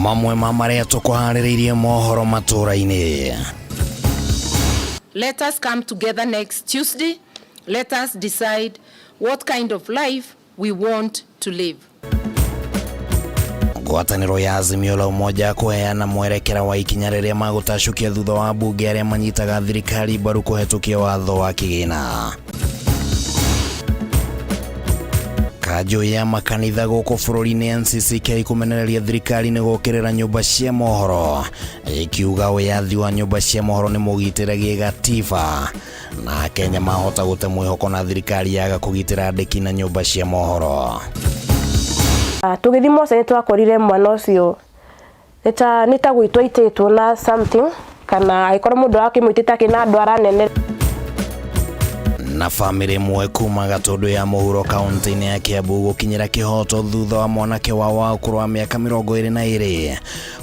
Mamwe ma marĩa tũkũharĩrĩirie mohoro matũra-inĩ. Let us come together next Tuesday. Let us decide what kind of life we want to live. Ngwatanĩro ya Azimio la Umoja kũheana mwerekera wa ikinya rĩrĩa magũtacũkia thutha wa mbunge arĩa manyitaga thirikari mbaru kũhetũkia watho wa kĩgĩna. Kanjũ ya makanitha gũkũ bũrũri-inĩ NCCK kũmenereria thirikari nĩ gũkĩrĩra nyũmba cia mohoro, ĩkiuga wĩyathi wa nyũmba cia mohoro nĩ mũgitĩre gĩgatiba, na Kenya mahota gũte mwĩhoko na thirikari yaga kũgitĩra andĩki na nyũmba cia mohoro. Tũgĩthiĩ mocarĩ twakorire mwana ũcio nĩ ta gũitwo aitĩtwo na something, kana angĩkorwo mũndũ akĩmũitĩte akĩna ndwara nene. Na famĩlĩ ĩmwe kuma Gatũndũ ya mũhuro kaunti-inĩ ya Kiambu gũkinyĩra kĩhoto thutha wa mwanake wao wa ũkũrũ wa mĩaka 22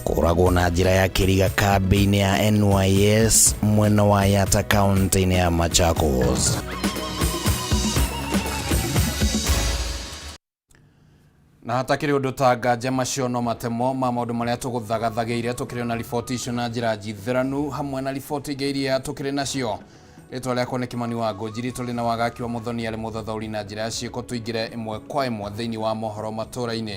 kũragwo na njĩra ya kĩriga kambĩ-inĩ ya NYS mwena wa Yatta kaunti-inĩ ya Machakos. Na hatakĩrĩ ũndũ ta nganja, macio no matemo ma maũndũ marĩa tũgũthagathagĩire tũkĩrĩ na riboti icio na njĩra njitheranu hamwe na riboti ingĩ iria tũkĩrĩ nacio. Rĩtwa rĩakwa nĩ Kimani wa Ngũnjiri, tũrĩ na Wagaki wa Mũthoni arĩ mũthathaũri na njĩra ya ciĩko. Tũingĩre ĩmwe kwa ĩmwe thĩinĩ wa mohoro matũra-inĩ.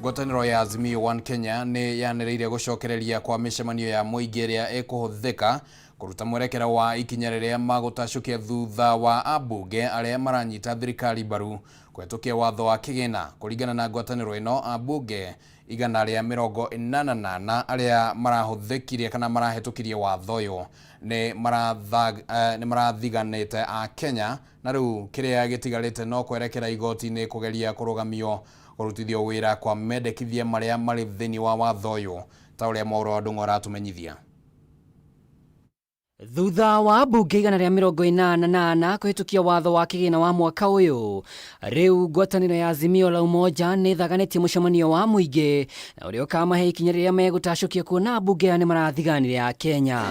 Ngwatanĩro ya Azimio One Kenya nĩ yanĩrĩire gũcokereria kwa mĩcemanio ya mũingĩ ĩrĩa ĩkũhũthĩka kũruta mwerekera wa ikinya rĩrĩa magũtacũkia thutha wa ambunge arĩa maranyita thirikari mbaru kũhetũkia watho wa kĩgĩna. Kũringana na ngwatanĩro ĩno, ambunge 184 arĩa marahũthĩkirie kana marahĩtũkirie watho ũyũ nĩ marathiganĩte a Kenya, na rĩu kĩrĩa gĩtigarĩte no kwerekera igoti-inĩ kũgeria kũrũgamio kũrutithio wĩra kwa mendekithia marĩa marĩ thĩinĩ wa watho ũyũ, ta ũrĩa Mwaũro wa Ndung'u aratũmenyithia. Thutha wa mbunge 184 kũhĩtũkia watho wa kĩgĩna wa mwaka ũyũ, rĩu ngwatanĩro ya Azimio la Umoja nĩ ĩthaganĩtie mũcemanio wa mũingĩ na ũrĩa ũkamahe ikinya rĩrĩa megũtacũkia kuona mbunge aya nĩ marathiganire a Kenya.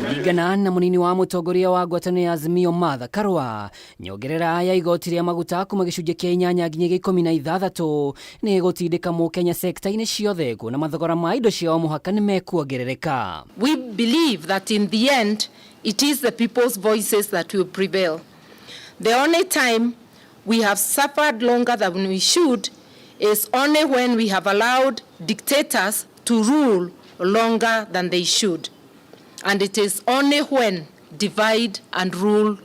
Kũringana na mũnini wa mũtongoria wa ngwatanĩro ya Azimio Martha Karua, nyongerera ya igoti rĩa maguta kuma gĩcunjĩ kĩa 8 nginya gĩa 16 nĩ ĩgũtindĩka mũkenya sekta-inĩ ciothe kuona mathogora ma indo cia o mũhaka nĩ mekuongerereka. We believe that in the end it is the people's voices that will prevail. The only time we have suffered longer than we should is only when we have allowed dictators to rule longer than they should. And it is only when divide and rule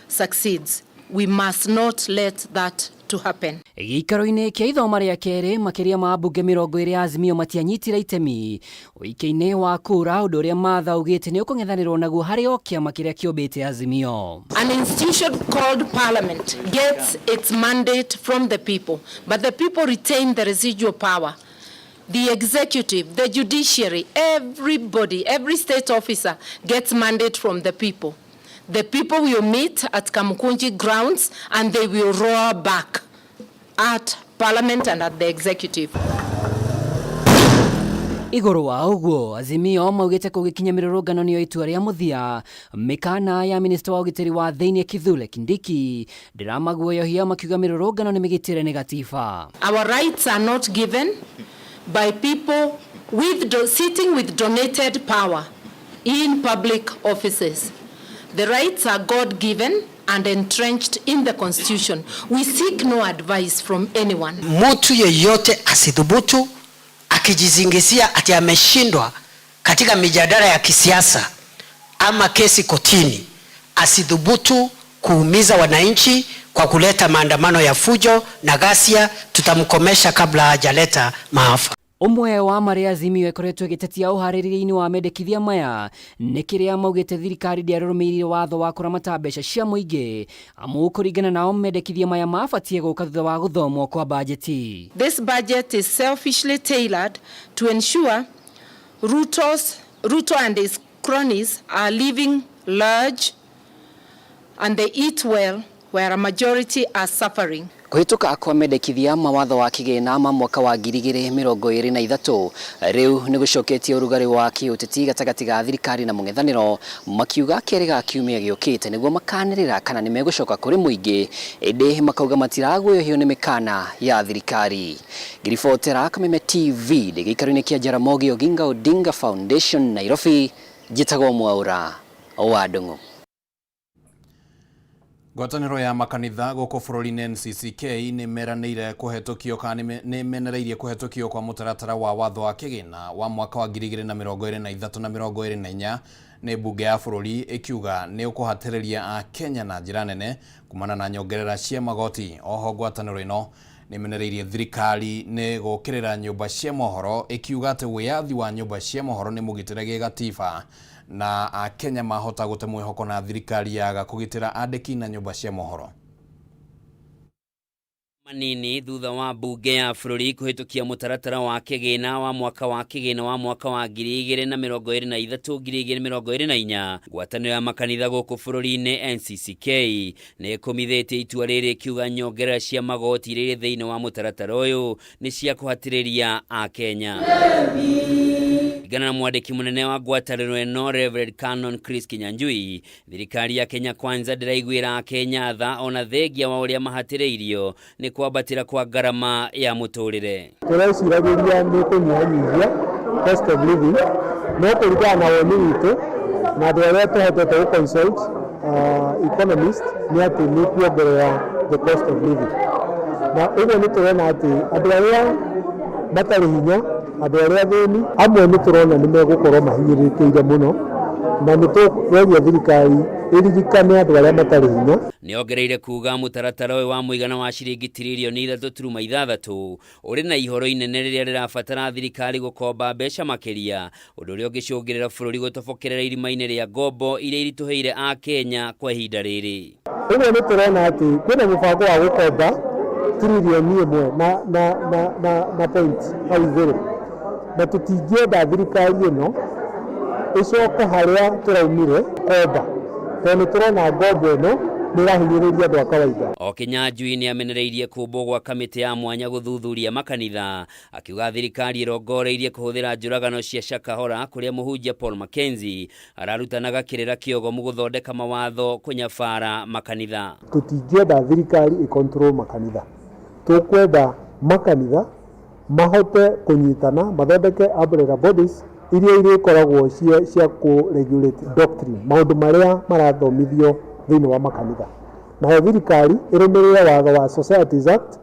succeeds. We must not let that to happen. Gĩikaro-inĩ kĩa ithoma rĩa kerĩ, makĩria ma mbunge 20 ya Azimio matianyitire itemi ũikia-inĩ wa kura, ũndũ ũrĩa Martha augĩte nĩ ũkũng'ethanĩrwo naguo harĩ o kĩama kĩrĩa kĩũmbĩte Azimio. An institution called Parliament gets its mandate from the people, but the people retain the residual power. The executive, the judiciary, everybody, every state officer gets mandate from the people. The people will meet at Kamukunji grounds and they will roar back at Parliament and at the executive. Igũrũ wa ũguo, Azimio maugĩte kũgĩkinya mĩrũrũngano nĩyo itua rĩa mũthia. Mĩkana ya minista wa ũgitĩri wa thĩinĩ Kithure Kindiki ndĩramaguoyohia, makiuga mĩrũrũngano nĩ mĩgitĩre nĩ gatiba. Our rights are not given by people sitting with donated power in public offices. The rights are God-given and entrenched in the Constitution. We seek no advice from anyone. Mtu yeyote asithubutu akijizingizia ati ameshindwa katika mijadala ya kisiasa ama kesi kotini, asithubutu kuumiza wananchi kwa kuleta maandamano ya fujo na ghasia. Tutamkomesha kabla hajaleta maafa. Ũmwe wa marĩa Azimio ĩkoretwo ĩgĩtetia ũharĩrĩria-inĩ wa mendekithia maya nĩ kĩrĩa maugĩte thirikari ndĩarũmĩrĩire watho wa kũramata mbeca cia mũingĩ, amu kũringana nao mendekithia maya mabatiĩ gũka thutha wa gũthomwo kwa bajeti. This budget is selfishly tailored to ensure Ruto and his cronies are living large and they eat well, where a majority are suffering. Kũhĩtũka kwa mendekithia ma watho wa kĩgĩna ma mwaka wa 2023 rĩu nĩ gũcoketie ũrugarĩ wa kĩũteti gatagatĩ ga thirikari na mũng'ethanĩro, makiuga kerĩ ga kiumia gĩũkĩte nĩguo makanĩrĩra kana nĩ megũcoka kũrĩ mũingĩ, ĩndĩ makauga matiraguoyohio nĩ mĩkana ya thirikari. Ngĩribotera Kameme TV ndĩ gĩikaro-inĩ kĩa Jaramogi Oginga Odinga Foundation Nairobi, njĩtagwo Mwaura wa Ndung'u. Ngwatanĩro ya makanitha gũkũ bũrũri-inĩ NCCK nĩ meranĩire kũhetũkio kana nĩ menereirie kũhetũkio kwa mũtaratara wa watho wa kĩgĩna wa mwaka wa 2023 na 24 nĩ mbunge ya bũrũri, ĩkiuga nĩ ũkũhatĩrĩria Akenya na njĩra nene kumana na nyongerera cia magoti. Oho ngwatanĩro ĩno nĩ menereirie thirikari nĩ gũkĩrĩra nyũmba cia mohoro, ĩkiuga atĩ wĩyathi wa nyũmba cia mohoro nĩ mũgitĩre gĩgatiba na Akenya mahota gũte mwĩhoko na thirikari yaga kũgitĩra andĩki na nyũmba cia mohoro. Manini thutha wa mbunge ya bũrũri kũhĩtũkia mũtaratara wa kĩgĩna wa mwaka wa kĩgĩna wa mwaka wa 2023 2024, ngwatanĩro ya makanitha gũkũ bũrũri-inĩ NCCK nĩ ĩkũmithĩtie itua rĩrĩ ĩkiuga nyongerera cia magoti iria irĩ thĩinĩ wa mũtaratara ũyũ nĩ cia kũhatĩrĩria Akenya. Kũringana na mwandĩki mũnene wa ngwatanĩro ĩno Reverend Canon Chris Kinyanjui, thirikari ya Kenya Kwanza ndĩraiguĩra Akenya tha ona thengia wa ũrĩa mahatĩrĩirio nĩ kwambatĩra kwa ngarama ya mũtũrĩre. Tũreciragĩria nĩ kũnyihanyihia cost of living, no kũringana na woni witũ na andũ arĩa tũhotete gũ consult economist nĩ atĩ nĩ kuongerera the cost of living, na ũguo nĩ tũrona atĩ andũ arĩa matarĩ hinya, andũ arĩa athĩni amwe nĩ tũrona nĩ megũkorwo mahinyĩrĩrĩkĩire mũno, na nĩ tũroria thirikari ĩririkane andũ arĩa matarĩ hinya. Nĩongereire kuga mũtaratara ũyũ wa mũigana wa ciringi tiririoni 3.6 ũrĩ na ihoro inene rĩrĩa rĩrabatara thirikari gũkomba mbeca makĩria, ũndũ ũrĩa ũngĩcũngĩrĩra bũrũri gũtobokerera irima-inĩ rĩa ngombo iria iritũhĩire Akenya kwa ihinda rĩrĩ. Ũguo nĩ tũrona atĩ kwĩna mũbango wa gũkomba tiririoni 1 na point hau igũrũ, na tũtingĩenda thirikari ĩno ĩcoke harĩa tũraumire komba, tondũ nĩ tũrona ngombo ĩno nĩ ĩrahinyĩrĩria andũ a kawaida. O Kinyanjui nĩ amenereirie kũmbwo gwa kamĩtĩ ya mwanya gũthuthuria makanitha, akiuga thirikari ĩrongoreirie kũhũthĩra njũragano cia Shakahola kũrĩa mũhunjia Paul Mackenzie ararutanaga kĩrĩra kĩogomu gũthondeka mawatho kũnyabara makanitha. Tũtingĩenda thirikari ĩ-control makanitha, tũkwenda makanitha mahote kũnyitana mathondeke umbrella bodies iria irĩkoragwo cia kũ-regulate doctrine, maũndũ marĩa marathomithio thĩinĩ wa makanitha, nayo thirikari ĩrũmĩrĩre watho wa Societies Act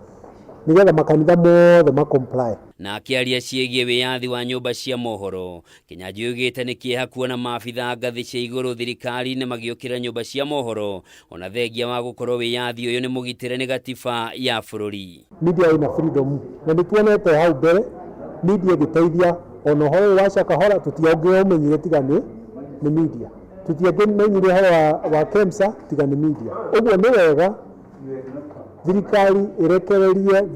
nĩgetha makanitha mothe ma comply. Na akĩaria ciĩgiĩ wĩyathi wa nyũmba cia mohoro, Kinyanjui oigĩte nĩ kĩeha kuona maabitha ngathĩ cia igũrũ thirikari-inĩ magĩũkĩrĩra nyũmba cia mohoro ona thengia wa gũkorwo wĩyathi ũyũ nĩ mũgitĩre nĩ gatiba ya bũrũri. Media ĩna freedom na nĩ tuonete hau mbere media ĩgĩteithia ona ũhoro ũyũ wa Shakahola tũtiangĩũmenyire tiga nĩ media, tũtiangĩmenyire ũhoro wa KEMSA tiga nĩ media. Ũguo nĩ wega thirikari ĩrekererie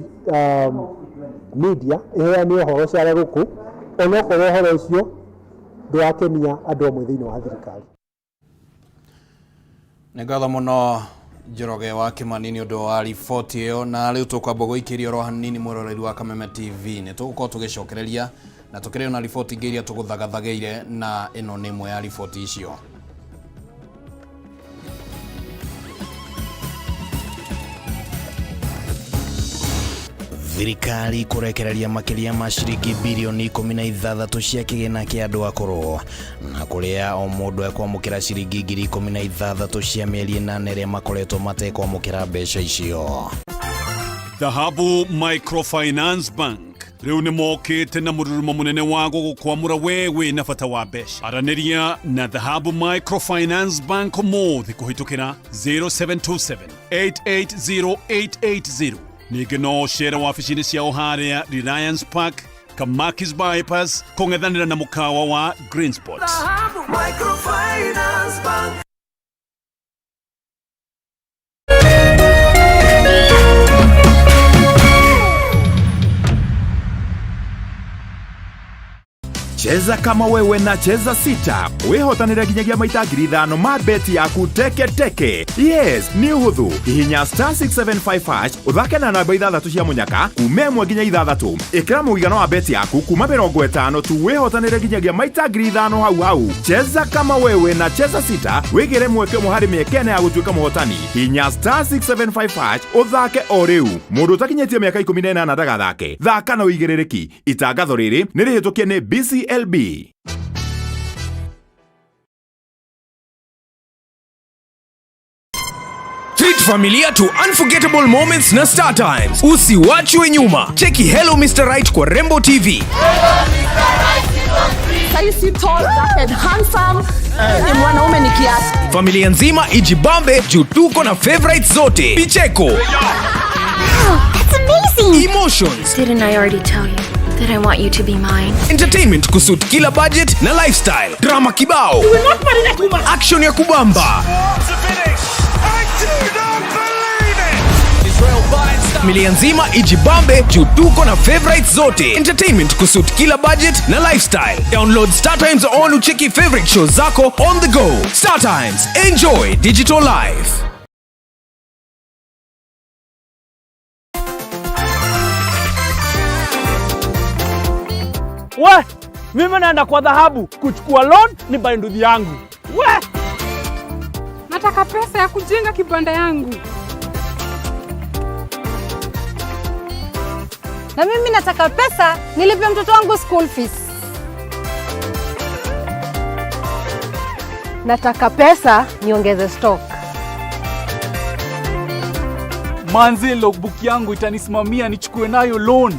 media ĩheane ũhoro cara gũkũ, onokorwo ũhoro ũcio ndũrakenia andũ amwe thĩinĩ wa thirikari. Nĩ ngatho mũno Njoroge wa Kimani nĩ ũndũ wa riboti ĩyo, na rĩu tũkwamba gũikĩria oro hanini mwĩroreri wa Kameme TV. Nĩ tũgũkorwo tũgĩcokereria na tũkĩrĩ na riboti ingĩ iria tũgũthagathagĩire, na ĩno nĩ ĩmwe ya riboti icio. Thirikari kũrekereria makĩria ma ciringi birioni 16 cia kĩgĩna kĩa andũ akũrũ, na kũrĩa o mũndũ ekwamũkĩra ciringi 16,000 cia mĩeri 8 ĩrĩa makoretwo matekwamũkĩra mbeca icio. Dhahabu Microfinance Bank rĩu nĩ mokĩte na mũrurumo mũnene wa gũgũkwamũra we wĩ na bata wa mbeca. Aranĩria na Dhahabu Microfinance Bank ũmũthĩ kũhĩtũkĩra 0727 880 880. Ningĩ no ũcere wabici-inĩ ciao harĩa Reliance Park, Kamakis Bypass, kũng'ethanĩra na mũkawa wa Green Spot. Microfinance Bank. Cheza kama wewe na Cheza Sita wihotanire nginyagia maita 5,000 ma beti yaku teke teke. Yes, nĩ ũhũthũ. Hihinya star 675 hash ũthake na namba ithathatũ cia mũnyaka kuma 1 nginya 6. Ĩkĩra mũigana wa beti yaku kuma 50 tu wĩhotanĩre nginyagia maita 5,000 hau hau. Cheza kama wewe na Cheza Sita wĩgĩre mweke ũmwe harĩ mĩeke ĩna ya gũtuĩka mũhotani. Hihinya star 675 hash ũthake o rĩu. Mũndũ ũtakinyĩtie mĩaka 18 ndagathake. Thaka na ũigĩrĩrĩki. Itangatho rĩrĩ nĩ rĩhĩtũkie nĩ BCLB. Treat familia to unforgettable moments na Star Times. Usiwachwe nyuma. Cheki Hello Mr. Right kwa Rembo TV. Saisi tall, dark and handsome. Ni mwanaume ni kiasi. Familia nzima ijibambe juu tuko na favorites zote. Picheko. That's amazing! Emotions. Didn't I already tell you that I want you to be mine? Entertainment kusuit kila budget na lifestyle. Drama kibao. You will not marry that woman. Action ya kubamba. Familia nzima ijibambe juu tuko na favorites zote. Entertainment kusuit kila budget na lifestyle. Download Star Times on ucheki favorite shows zako on the go. Star Times, enjoy digital life. We, mimi naenda kwa dhahabu kuchukua loan ni buy nduthi yangu. We, Nataka pesa ya kujenga kibanda yangu. Na mimi nataka pesa nilipe mtoto wangu school fees. Nataka pesa niongeze stock. Manze, logbook yangu itanisimamia nichukue nayo loan.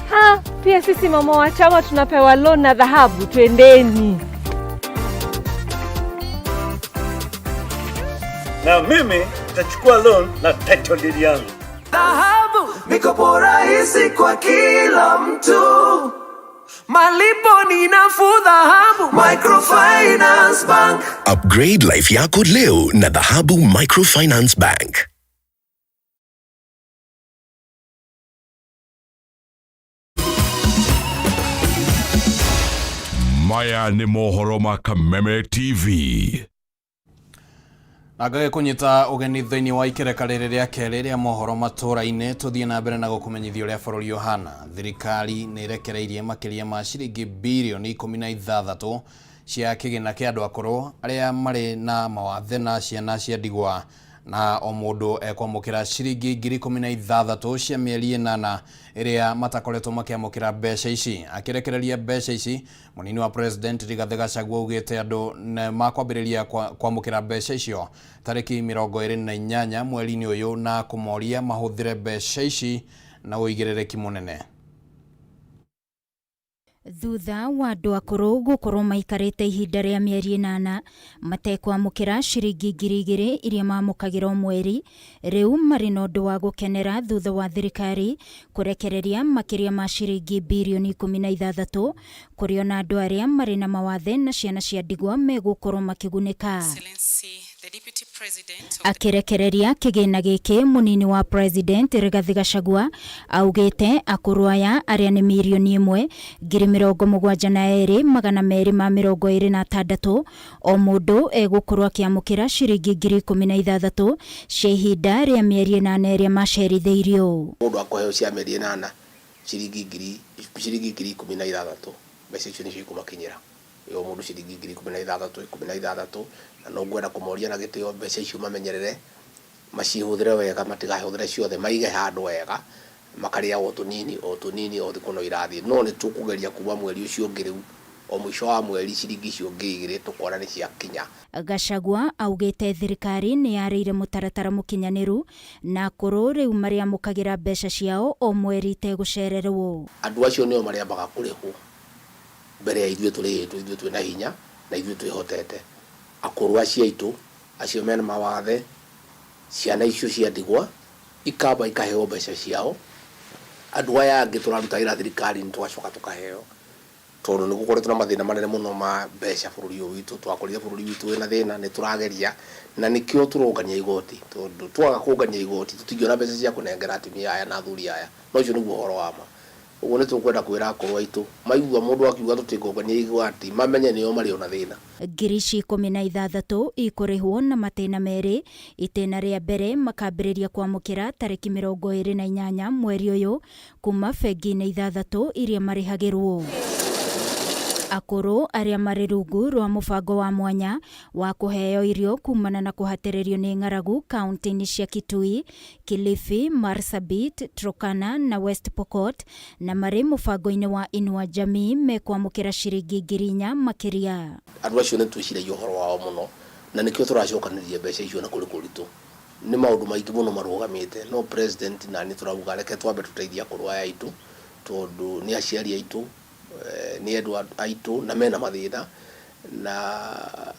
Ha, pia sisi mama wa chama tunapewa loan na dhahabu, twendeni. Na mimi nitachukua loan na title deed yangu. Dhahabu, mikopo rahisi kwa kila mtu, malipo ni nafuu. Dhahabu Microfinance Bank. Upgrade life yako leo na Dhahabu Microfinance Bank. Maya nĩ mohoro ma Kameme TV. Na ngagĩkũnyita ũgeni thĩinĩ wa ikereka rĩrĩ rĩa kerĩ rĩa mohoro matũra-inĩ tũthiĩ na mbere na gũkũmenyithia ũrĩa bũrũri ũhana. Thirikari nĩ ĩrekereirie makĩria ma ciringi birioni 16 cia kĩgĩna kĩa andũ akũrũ arĩa marĩ na mawathe na ciana cia ndigwa, na o mũndũ ekwamũkĩra ciringi 16,000 cia mĩeri 8 ĩrĩa matakoretwo makĩamũkĩra mbeca ici. Akĩrekereria mbeca ici, mũnini wa president Rigathĩ Gachagua augĩte andũ makwambĩrĩria kwamũkĩra mbeca icio tarĩki 28 mweri-inĩ ũyũ na kũmoria mahũthĩre mbeca ici na ũigĩrĩrĩki mũnene. Thutha wa andũ akũrũ gũkorwo maikarĩte ihinda rĩa mĩeri 8 matekwamũkĩra ciringi 2,000 iria mamũkagĩra o mweri, rĩu marĩ na ũndũ wa gũkenera thutha wa thirikari kũrekereria makĩria ma ciringi birioni 16 kũrĩ ona andũ arĩa marĩ na mawathe na ciana cia ndigwa megũkorwo makĩgunĩka. Akĩrekereria kĩgĩna gĩkĩ, mũnini wa president Rigathĩ Gachagua augĩte akũrũ aya arĩa nĩ 1,072,226 o mũndũ egũkorwo akĩamũkĩra ciringi 16,000 cia ihinda rĩa mĩeri 8 ĩrĩa macerithĩirio. Mũndũ akũheo cia mĩeri 8 ciringi 16,000, mbeca icio nĩcio ikũmakinyĩra o mũndũ ciringi 16,000 16, na no ngwenda kũmoria na gĩtĩo mbeca icio mamenyerere, macihũthĩre wega, matigahũthĩre ciothe, maige handũ wega, makarĩa o tũnini o tũnini o thikũ no irathiĩ. No nĩ tũkũgeria kuma mweri ũcio ũngĩ rĩu o mũico wa mweri ciringi icio 2,000 tũkona nĩ ciakinya. Gachagua augĩte thirikari nĩ yarĩire mũtaratara mũkinyanĩru na akũrũ rĩu marĩamũkagĩra mbeca ciao o mweri itegũcererwo. Andũ acio nĩo marĩambaga kũrĩhwo mbere ya ithuĩ tũrĩhĩtwo, ithuĩ twĩna hinya na ithuĩ twĩhotete. Akũrũ acio aitũ acio mena mawathe, ciana icio cia ndigwa ikamba ikaheo mbeca ciao. Andũ aya angĩ tũraruta wĩra thirikari-inĩ tũgacoka tũkaheo, tondũ nĩ gũkoretwo na mathĩna manene mũno ma mbeca bũrũri ũyũ witũ. Twakorire bũrũri witũ wĩna thĩna, nĩ tũrageria na nĩkĩo tũrongania igoti, tondũ twaga kũngania igoti tũtingĩona mbeca cia kũnengera atumia aya na athuri aya. No ũcio nĩguo ũhoro wa ma. Ũguo nĩ tũkwenda kwĩra akũrũ aitũ, maigua mũndũ akiuga tũtingũngania igwati, mamenye nĩo marĩ o na thĩna. Ngiri ici 16 ikũrĩhwo na matĩna merĩ, itĩna rĩa mbere makambĩrĩria kwamũkĩra tarĩki 28 mweri ũyũ kuma bengi-inĩ ithathatũ iria marĩhagĩrwo. Akũrũ arĩa marĩ rungu rwa mũbango wa mwanya wa kũheo irio kumana na kũhatĩrĩrio nĩ ng'aragu kaunti-inĩ cia Kitui, Kilifi, Marsabit, Turkana na West Pokot na marĩ mũbango-inĩ wa Inua Jamii mekwamũkĩra ciringi 4,000 makĩria. Andũ acio nĩ twĩciragia ũhoro wao mũno na nĩkĩo tũracokanĩrĩria mbeca icio na kũrĩ kũritũ. Nĩ maũndũ maingĩ mũno marũgamĩte no President na niĩ tũrauga reke twambe tũteithie akũrũ aya aitũ tondũ nĩ aciari aitũ, nĩ endwa aitũ na mena mathĩna na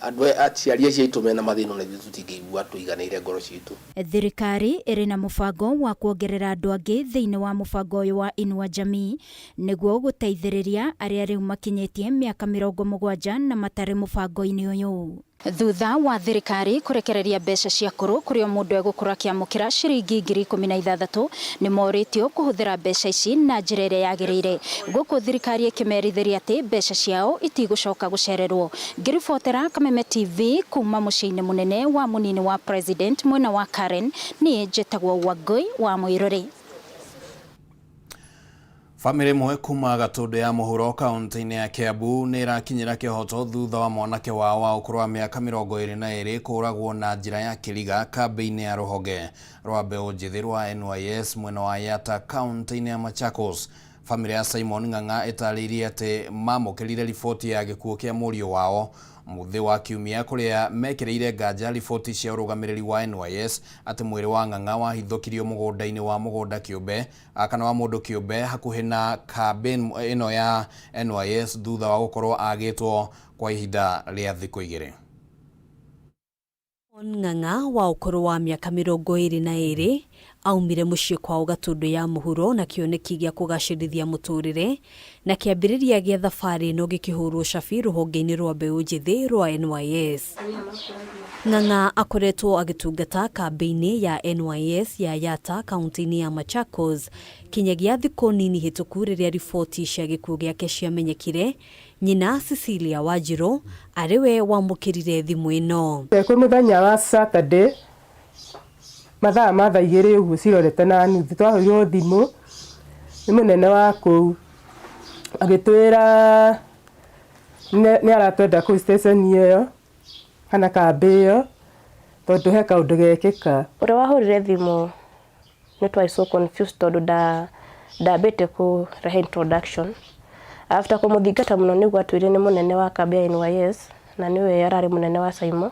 andũ aciari acio aitũ mena mathĩna ona ithuĩ tũtingĩigua tũiganĩire ngoro citũ. Thirikari ĩrĩ na mũbango wa kuongerera andũ angĩ thĩinĩ wa mũbango ũyũ wa Inua Jamii nĩguo gũteithĩrĩria arĩa rĩu makinyĩtie mĩaka 70 na matarĩ mũbango-inĩ ũyũ. Thutha wa thirikari kũrekereria mbeca cia akũrũ kũrĩ o mũndũ egũkorwo akĩamũkĩra ciringi 16,000 nĩ morĩtio kũhũthĩra mbeca ici na njĩra ĩrĩa yagĩrĩire. Gũkũ thirikari ĩkĩmerithĩria atĩ mbeca ciao itigũcoka gũcererwo. Ngĩribotera Kameme TV kuma mũciĩ-inĩ mũnene wa mũnini wa President mwena wa Karen, niĩ njĩtagwo Wangũi wa Mũirũrĩ. Famĩlĩ ĩmwe kuma Gatũndũ ya mũhuro kaunti-inĩ ya Kiambu nĩ ĩrakinyĩra kĩhoto thutha wa mwanake wao wa ũkũrũ wa mĩaka 22 kũũragwo na njĩra ya kĩriga kambĩ-inĩ ya rũhonge rwa mbeũ njĩthĩ rwa NYS mwena wa Yatta kaunti-inĩ ya Machakos. Famĩlĩ ya Simon Ng'ang'a ĩtarĩirie atĩ mamũkĩrire riboti ya gĩkuũ kĩa mũriũ wao mũthĩ wa kiumia kũrĩa mekĩrĩire nganja riboti cia ũrũgamĩrĩri wa NYS atĩ mwĩrĩ wa Ng'ang'a wahithũkirio mũgũnda-inĩ wa mũgũnda kĩũmbe kana wa mũndũ kĩũmbe hakuhĩ na kambĩ ĩno ya NYS thutha wa gũkorwo agĩtwo kwa ihinda rĩa thikũ igĩrĩ. Ng'ang'a wa ũkũrũ wa mĩaka 22 aumire mũciĩ kwao Gatũndũ ya mũhuro na kĩoneki gĩa kũgacĩrithia mũtũrĩre na kĩambĩrĩria gĩa thabarĩ ĩno gĩkĩhũrwo cabi rũhonge-inĩ rwa mbeũ njĩthĩ rwa NYS. Ng'ang'a akoretwo agĩtungata kambĩ-inĩ ya NYS ya Yatta kaunti-inĩ ya Machakos kinyagia thikũ nini hĩtũku rĩrĩa riboti cia gĩkuũ gĩake ciamenyekire. Nyina Cecilia Wanjirũ arĩ we wamũkĩrire thimũ ĩno. Kwĩ mũthenya wa Saturday mathaa ma thaa igĩrĩ ũguo cirorete na nuthu twahũrirwo thimũ nĩ mũnene wa kũu agĩtwĩra nĩ aratwenda kũu station ĩyo kana kambĩ ĩyo tondũ he kaũndũ gekĩka. Ũrĩa wahũrire thimũ nĩ twarĩ so confused tondũ ndambĩte kũrehe introduction. After kũmũthingata mũno nĩguo atwĩrire nĩ mũnene wa kambĩ ya NYS na nĩwe ararĩ mũnene wa Saimo.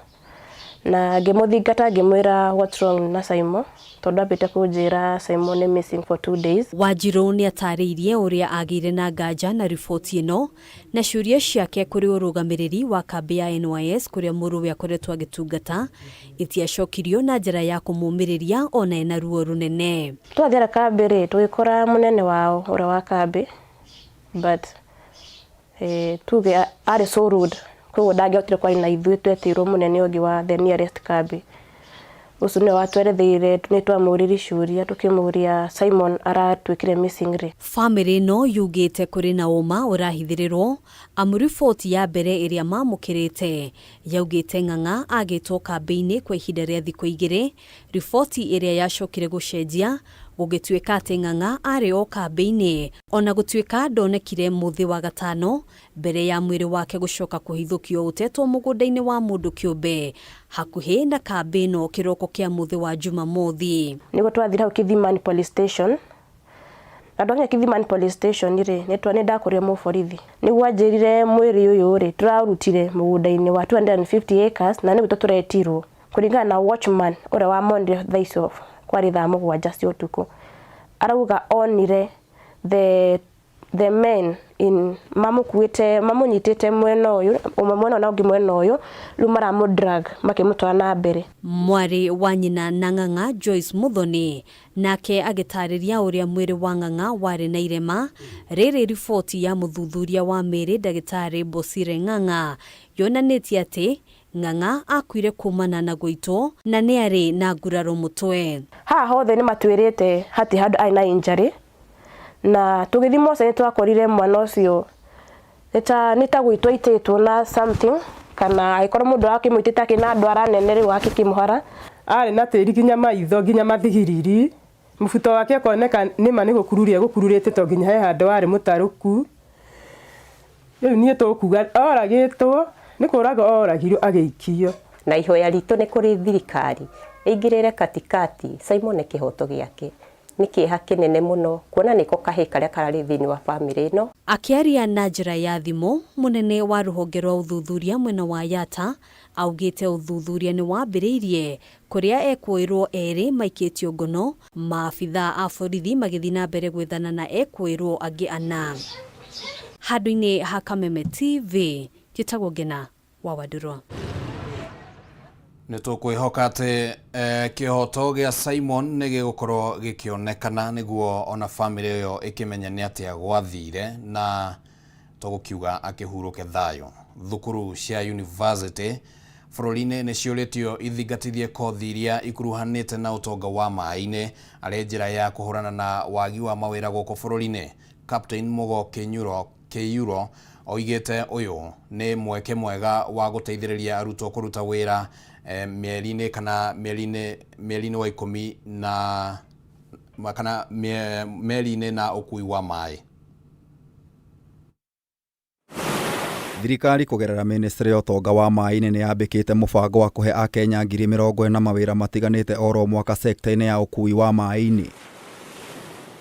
Na ngĩmũthingata ngĩmwĩra what's wrong na Saimo tondũ ambĩte kũnjĩra Saimo nĩ missing for 2 days. Wanjirũ nĩ atarĩirie ũrĩa agĩire na nganja na riboti ĩno na ciũria ciake kũrĩ ũrũgamĩrĩri wa kambĩ ya NYS kũrĩa mũrũwe akoretwo agĩtungata itiacokirio na njĩra ya kũmũmĩrĩria ona ena ruo rũnene. Twathiara kambĩ rĩ, tũgĩkora mũnene wao ũrĩa wa kambĩ but tuge arĩ so rude koguo ndangĩahotire kwaria na ithuĩ, twetĩirwo mũnene ũngĩ wa the nearest kambĩ. Ũcio nĩwe watweretheire, nĩ twamũririe ciũria tũkĩmũria Simon aratuĩkire missing rĩ. Famĩlĩ ĩno yugĩte kũrĩ na ũma ũrahithĩrĩrwo amu riboti ya mbere ĩrĩa mamũkĩrĩte yaugĩte Ng'ang'a agĩtwo kambĩ-inĩ kwa ihinda rĩa thikũ igĩrĩ, riboti ĩrĩa yacokire gũcenjia gũgĩtuĩka atĩ Ng'ang'a arĩ o kambĩ-inĩ ona gũtuĩka ndonekire mũthĩ wa gatano mbere ya mwĩrĩ wake gũcoka kũhithũkio ũtetwo mũgũnda-inĩ wa mũndũ kĩũmbe hakuhĩ na kambĩ ĩno kĩroko kĩa mũthĩ wa Jumamothi. Nĩguo twathire hau Kithimani police station na twakinya Kithimani police station rĩ, nĩ ndakorire mũborithi nĩguo anjĩrire mwĩrĩ ũyũ rĩ tũraũrutire mũgũnda-inĩ wa 250 acres na nĩguo tũretirwo kũringana na watchman ũrĩa wamonire thaa icio kwarĩ thaa 7 cia ũtukũ. Arauga onire the men in mamũkuĩte mamũnyitĩte mwena ũyũ ũmwe mwena ũyũ na ũngĩ mwena ũyũ rĩu maramũ drag makĩmũtwara na mbere. Mwarĩ wa nyina na Ng'ang'a Joyce Muthoni nake agĩtarĩria ũrĩa mwĩrĩ wa Ng'ang'a warĩ na irema rĩrĩ riboti ya mũthuthuria wa mĩĩrĩ ndagĩtarĩ Bosire Ng'ang'a yonanĩtie atĩ Ng'ang'a akuire kumana na gũitwo na nĩ arĩ na nguraro mũtwe. Haha hothe nĩ matwĩrĩte hatirĩ handũ arĩ na injury. Na tũgĩthiĩ mocarĩ nĩ twakorire mwana ũcio nĩ ta gũitwo aitĩtwo na something, kana angĩkorwo mũndũ akĩmũitĩte akĩna ndwara nene rĩu akĩkĩmũhara. Arĩ na tĩri nginya maitho nginya mathigiriri, mũbuto wake ũkoneka nĩma nĩ gũkururia egũkururĩte to nginya he handũ warĩ mũtarũku. Rĩu niĩ tũkuga oragĩtwo nĩ kũragwo oragirwo agĩikio. Na ihoya ritũ nĩ kũrĩ thirikari ĩingĩrĩre katikati Simon kĩhoto gĩake. Nĩ kĩeha kĩnene mũno kuona nĩko kahĩĩ karĩa kararĩ thĩinĩ wa bamĩrĩ ĩno. Akĩaria na njĩra ya thimũ, mũnene wa rũhonge rwa ũthuthuria mwena wa Yatta augĩte ũthuthuria nĩ wambĩrĩirie kũrĩa ekũĩrwo erĩ maikĩtio ngono, maabithaa a borithi magĩthiĩ na mbere gwethana na ekũĩrwo angĩ ana. Handũ-inĩ ha Kameme TV, njĩtagwo Ngena wa Wandũrwa. Nĩ tũkwĩhoka atĩ eh, kĩhoto gĩa Simon nĩ gĩgũkorwo gĩkĩonekana nĩguo ona bamĩrĩ ĩyo ĩkĩmenye nĩ atĩa gwathire na tũgũkiuga akĩhurũke thayũ. Thukuru cia university bũrũri-inĩ nĩ ciũrĩtio ithingatithie kothi iria ikuruhanĩte na ũtonga wa maĩ-inĩ arĩ njĩra ya kũhũrana na wagi wa mawĩra gũkũ bũrũri-inĩ. Captain Mugo Kinyuro Kĩiyuro oigĩte ũyũ nĩ mweke mwega wa gũteithĩrĩria arutwo kũruta wĩra eh, mĩeri-inĩ kana mĩeri-inĩ mĩeri-inĩ wa ikũmi na kana meri-inĩ na ũkui wa maĩ. Thirikari kũgerera ministry ya ũtonga wa maĩ-inĩ nĩ yambĩkĩte mũbango wa kũhe akenya 40,000 mawĩra matiganĩte oro mwaka sekta-inĩ ya ũkui wa maĩ-inĩ.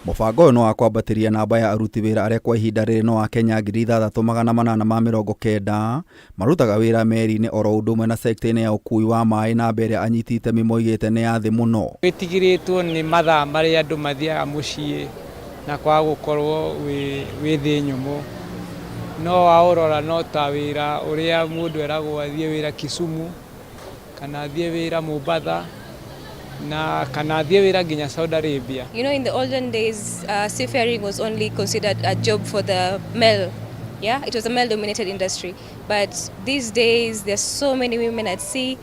Mũbango ũyũ nĩ wa kwambatĩria namba ya aruti wĩra arĩa kwa ihinda rĩrĩ no akenya 6,890 marutaga wĩra meri-inĩ oro ũndũ ũmwe na sekta-inĩ ya ũkui wa maĩ, namba ĩrĩa anyiti itemi moigĩte nĩ ya thĩ mũno. Wĩtigĩrĩtwo nĩ mathaa marĩa andũ mathiaga mũciĩ na kwaga gũkorwo wĩ thĩ nyũmũ. No waũrora no ta wĩra ũrĩa mũndũ eragwo athiĩ wĩra Kisumu kana athiĩ wĩra Mombatha na kana athiĩ wĩra nginya Saudi Arabia. You know, in the olden days, seafaring was only considered a job for the male. Yeah, it was a male-dominated industry. But these days, there's so many women at sea.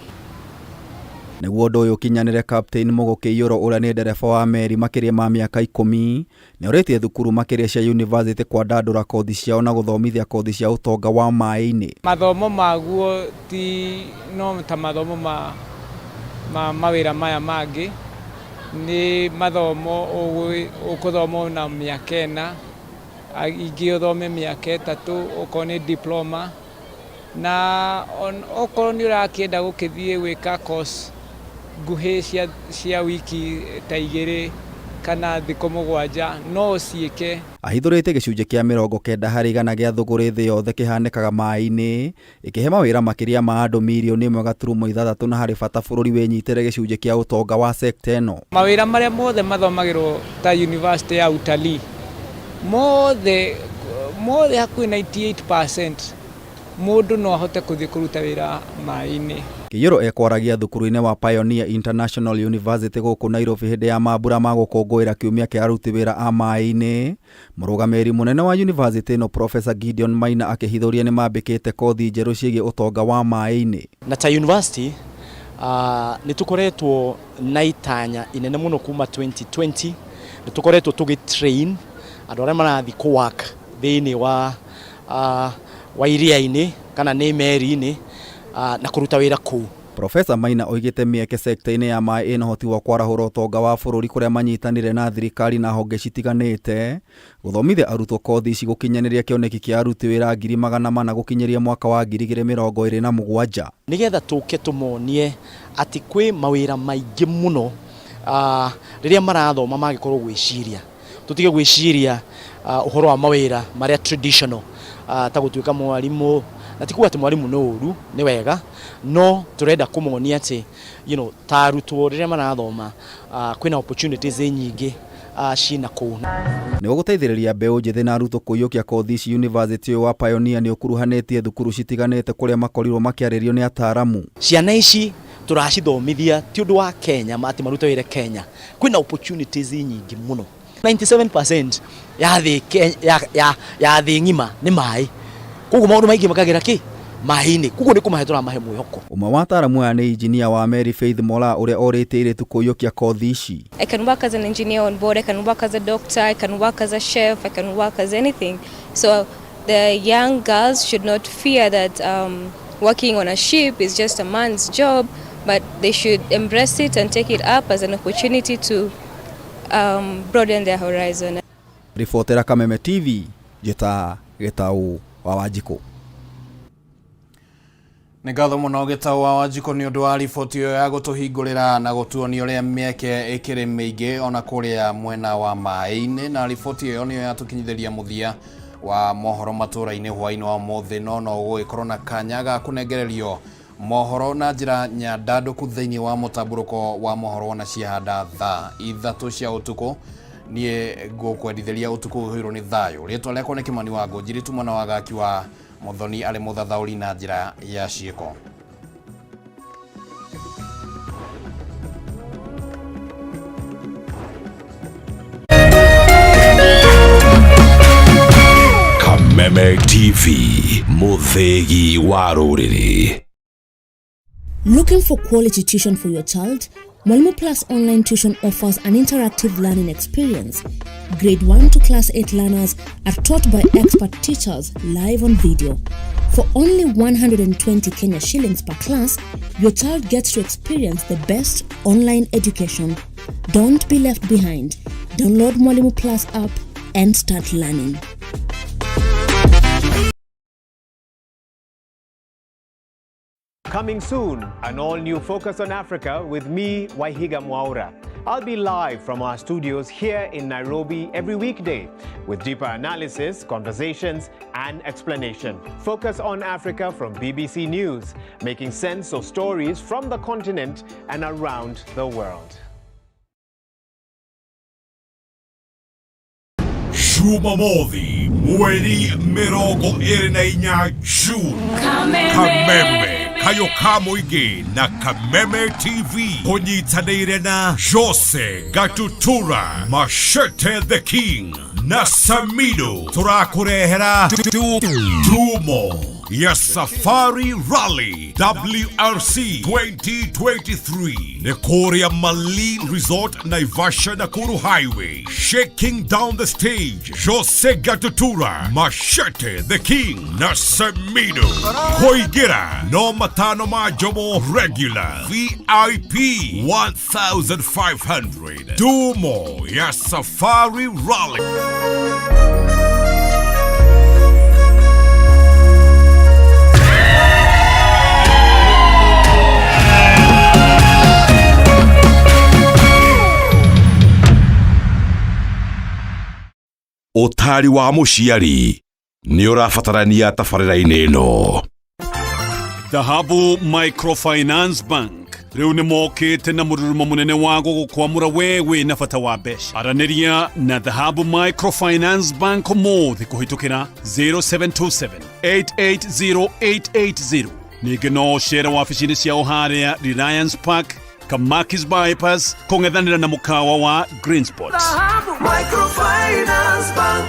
Nĩguo ũndũ ũyũ ũkinyanĩre, Captain Mugo Kĩiyũro ũrĩa nĩ ndereba wa meri makĩria ma mĩaka 10 nĩ orĩtie thukuru makĩria cia university kwandandũra kothi ciao na gũthomithia kothi cia ũtonga wa maĩ-inĩ. Mathomo maguo ti no ta mathomo ma mawĩra maya mangĩ, nĩ mathomo ũgũthoma na mĩaka 4, ingĩ ũthome mĩaka 3 okorwo nĩ diploma, na okorwo nĩ ũrakĩenda gũkĩthiĩ gwĩka course nguhĩ cia wiki ta 2 kana thikũ 7 no ũciĩke. Ahithũrĩtie gĩcunjĩ kĩa 90% gĩa thũgũrĩ thĩ yothe kĩhanĩkaga maĩ-inĩ, ĩkĩhe mawĩra makĩria ma andũ mirioni 1.6, na harĩ bata bũrũri wĩnyitĩre gĩcunjĩ kĩa ũtonga wa sekta ĩno. Mawĩra marĩa mothe mathomagĩrwo ta university ya utalii, mothe mothe hakuhĩ 98% mũndũ no ahote kũthiĩ kũruta wĩra maĩ-inĩ. Kĩiyũro ekwaragia thukuru-inĩ wa Pioneer International University gũkũ Nairobi hĩndĩ ya mambura ma gũkũngũĩra kiumia kĩa aruti wĩra a maĩ-inĩ. Mũrũgamĩrĩri mũnene wa university ĩno Professor Gideon Maina akĩhithũria nĩ mambĩkĩte kothi njerũ ciĩgiĩ ũtonga wa maĩ-inĩ. Na ta university nĩ tũkoretwo na itanya inene mũno kuma 2020, nĩ tũkoretwo tũgĩ train andũ arĩa marathiĩ kũ work thĩinĩ wa iria-inĩ kana nĩ meri-inĩ na kũruta wĩra kũu. Profesa Maina oigĩte mĩeke sekta-inĩ ya maĩ ĩna ũhoti wa kwarahũra ũtonga wa bũrũri, kũrĩa manyitanĩire na thirikari na honge citiganĩte gũthomithia arutwo kothi ici gũkinyanĩria kĩoneki kĩa aruti wĩra 400,000 gũkinyĩria mwaka wa 2027. Nĩgetha tũke tũmonie atĩ kwĩ mawĩra maingĩ mũno rĩrĩa marathoma mangĩkorwo gwĩciria, tũtige gwĩciria ũhoro wa mawĩra marĩa traditional ta gũtuĩka mwarimũ, na ti kuga atĩ mwarimũ nĩ ũru, nĩ wega, no tũrenda kũmonia atĩ ta arutwo rĩrĩa marathoma kwĩna opportunities nyingĩ ciĩna kũu. Nĩguo gũteithĩrĩria mbeũ njĩthĩ na arutwo kũiyũkia kothi ici, university ũyũ wa Pioneer nĩ ũkuruhanĩtie thukuru citiganĩte kũrĩa makorirwo makĩarĩrio nĩ ataaramu. Ciana ici tũracithomithia ti ũndũ wa Kenya atĩ marute wĩra Kenya, kwĩna opportunities nyingĩ mũno. 97% ya thĩ ya thĩ ng'ima nĩ maĩ, koguo maũndũ maingĩ makagĩra kĩ maĩ-inĩ koguo nĩ kũmahe tũramahe mwĩhoko. Ũmwe wa ataaramu aya nĩ injinia wa meri Faith Moraa ũrĩa orĩtie airĩtu kũiyũkia kothi ici. I can work as an engineer on board, I can work as a doctor, I can work as a chef, I can work as anything. So the young girls should not fear that working on a ship is just a man's job, but they should embrace it and take it up as an opportunity to broaden their horizon. Ribotera Kameme TV, njĩta Gĩtaũ wa Wanjikũ. Nĩ ngatho mũno Gĩtaũ wa Wanjikũ nĩ ũndũ wa riboti ĩyo ya gũtũhingũrĩra na gũtuonia ũrĩa mĩeke ĩkĩrĩ mĩingĩ ona kũrĩa mwena wa maĩ-inĩ, na riboti ĩyo nĩyo yatũkinyithĩria mũthia wa mohoro matũra-inĩ hwaĩ-inĩ wa ũmũthĩ, no no gũgĩkorwo na kanya ga kũnengererio mohoro na njĩra nyandandũku thĩinĩ wa mũtambũrũko wa mohoro wona ciahanda thaa 3 cia ũtukũ. Niĩ ngũkwendithĩria ũtukũ ũihũirwo nĩ thayũ. Rĩtwa rĩakwa nĩ Kĩmani wa Ngũnjiri, tu mwana wa Gaki wa Mũthoni arĩ mũthathaũri na njĩra ya ciĩko. Kameme TV, mũthĩgi wa rũrĩrĩ. Looking for quality tuition for your child? Mwalimu Plus Online Tuition offers an interactive learning experience. Grade 1 to Class 8 learners are taught by expert teachers live on video. For only 120 Kenya shillings per class, your child gets to experience the best online education. Don't be left behind. Download Mwalimu Plus app and start learning. Coming soon, an all-new Focus on Africa with me, Waihiga Mwaura. I'll be live from our studios here in Nairobi every weekday with deeper analysis, conversations, and explanation. Focus on Africa from BBC News, making sense of stories from the continent and around the world. Jumamothi mweri 24 June, Kameme Kayo ka mũingĩ na Kameme TV kũnyitanĩire na Jose Gatutura, Machete the King na Samido, tũrakũrehera Tumo ya Safari Rally WRC 2023 nĩ kũrĩa Malin Resort, Naivasha, Nakuru Highway. Shaking down the stage, Jose Gatutura, Machete the King na Samido. Kũingĩra no 5 ma Jomo regular, VIP 1500. Tumo ya Safari Rally. Ũtari wa mũciari nĩ ũrabatarania tabarĩra-inĩ ĩno. Dhahabu Microfinance Bank rĩu nĩ mokĩte na mũrurumo mũnene wa gũgũkwamũra we wĩna bata wa mbeca. Aranĩria na Dhahabu Microfinance Bank ũmũthĩ kũhĩtũkĩra 0727 880 880. Ningĩ no ũcere wabici-inĩ ciao harĩa Reliance Park, Kamakis Bypass, kũng'ethanĩra na mũkawa wa Green Spot. Dhahabu Microfinance Bank.